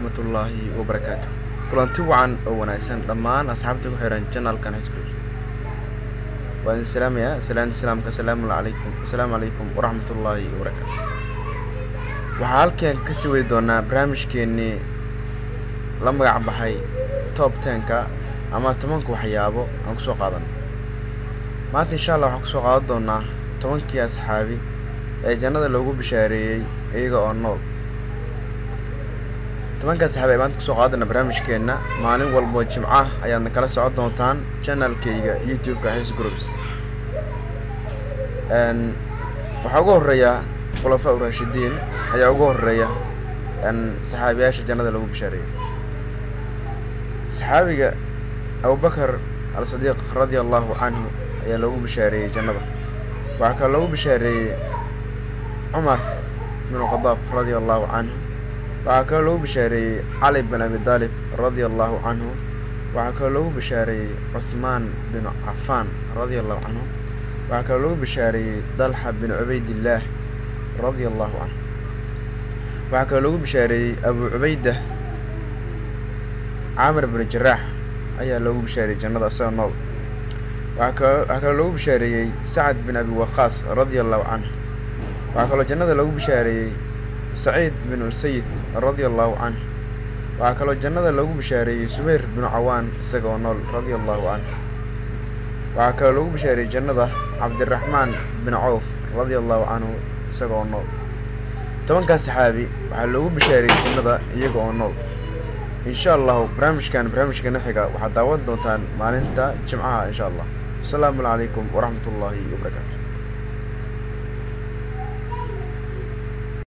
Waraxmatullaahi wabarakaatu. Kulanti wacan oo wanaagsan dhammaan asxaabta ku xiran channelkan Hsgroup. Waan idin salaamayaa salaanta salaamka. Asalaamu calaykum, assalaamu calaykum waraxmatullaahi wabarakaatu. Waxaa halkan kasii wadi doonaa barnaamijkeenii la magac baxay top 10-ka ama 10-ka waxyaabo aan kusoo qaadano maanta. Insha Allah waxaan kusoo qaadan doonaa 10-kii asxaabi ee jannada loogu bishaareeyey iyaga oo nool. 10-ka asxaabi ay maanta kusoo qaadana barnaamijkeenna maalin walbo Jimca ayaadna kala socon doontaan channelkayga YouTube-ka Xis Groups. Waxaa ugu horeeya Khulafaa Urashidiin ayaa ugu horeeya saxaabiyaasha jannada lagu bishaareeyey. Saxaabiga Abubakar Al-Sadiiq radia Allahu canhu ayaa loogu bishaareeyey jannada. Waxaa kaloo loogu bishaareeyey Cumar binu Khadaab radia Allahu canhu. Waxaa kaloo loogu bishaareeyey Cali bin Abi Daalib radia Allahu canhu. Waxaa kaloo loogu bishaareeyey Cuthmaan binu Cafaan radia Allahu canhu. Waxaa kaloo loogu bishaareeyey Dalxa bin Cubaydillaah radia Allahu canhu. Waxaa kaloo loogu bishaareeyey Abu Cubayda Caamir binu Jaraax ayaa loogu bishaareeyey jannada isagoo nool. Waxaa kaloo loogu bishaareeyey Sacad bin Abi Waqaas radia Allahu canhu. Waxaa kaloo jannada loogu bishaareeyey Saciid bin Sayid radia Allahu canhu. Waxaa kaloo jannada loogu bishaareeyey Subayr binu Cawaan isaga oo nool radia Allahu canhu. Waxaa kaloo loogu bishaareeyey jannada Cabdiraxmaan bin Cawf radia Allahu canhu isaga oo nool. 10-kaas saxaabi waxaa loogu bishaareeyey jannada iyaga oo nool. Insha Allahu barnaamijkan barnaamijkana xiga waxaad daawan doontaan maalinta Jimcaha insha Allah. Asalaamu calaykum waraxmatullaahi wabarakaatu.